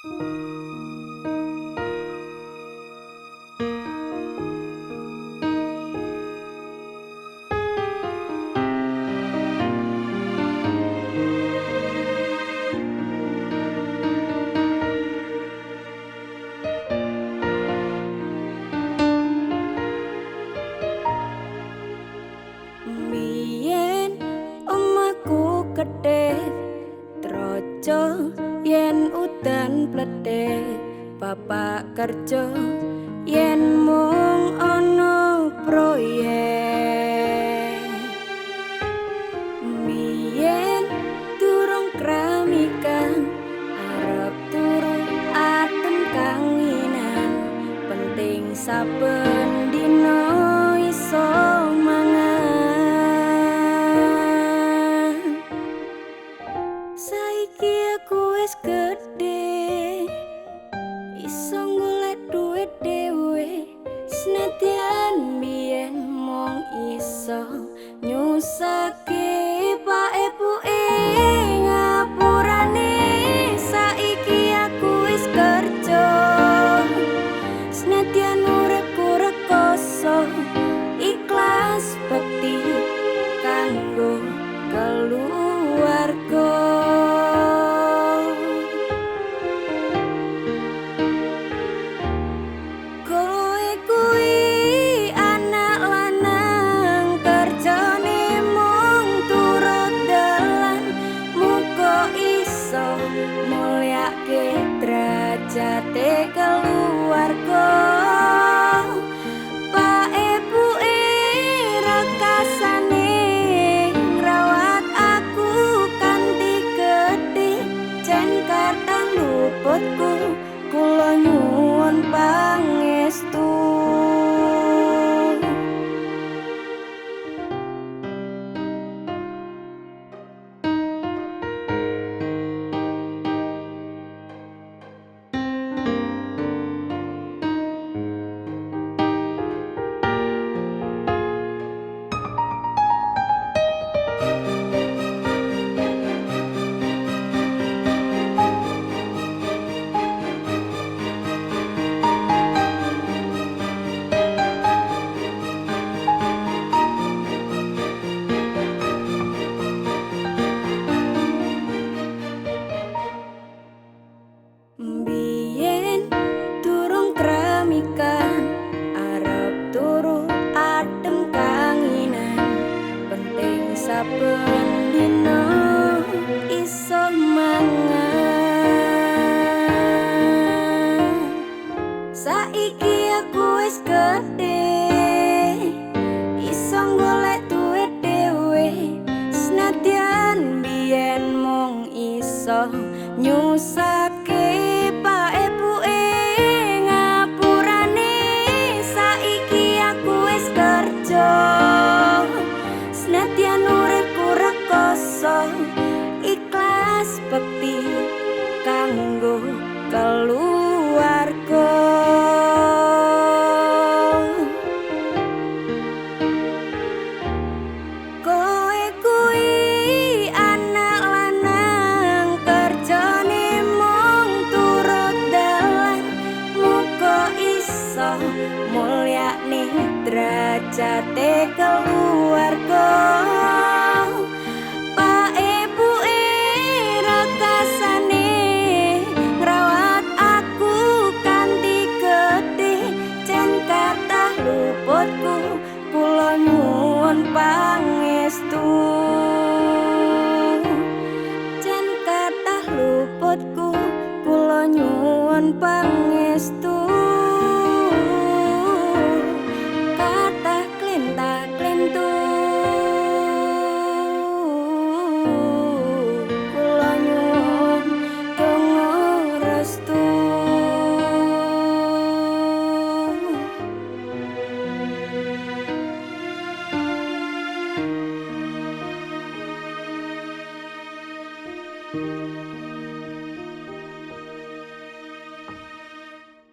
Biyen omahku gedhe troco yen udan pledhe, bapak kerja yen mung ana proyek. Biyen durung kramikan arep turu adem kanginan, penting saben dina iso mangan. Saiki aku wis gedhe, iso golek duit dhewe, senadyan biyen mung iso nyusahke pak ibuke. Ngapurane saiki aku wis kerja, senadyan uripku rekoso, ikhlas bekti kanggo keluarga. Kowe kuwi anak lanang kerjane mung turut dalan, muga iso mulyake derajate keluarga. Pak ibuke rekasane ngrawat aku kanthi gedhe, jen kathah luputku kula nyuwun pangestu. Biyen durung kramikan arep turu adem kanginan, penting saben dina iso mangan. Saiki aku wis gedhe, iso golek duit dhewe, senadyan biyen mung iso nyusahke pak ibuke. Ngapurane saiki aku wis kerja, senadyan uripku rekoso, ikhlas bekti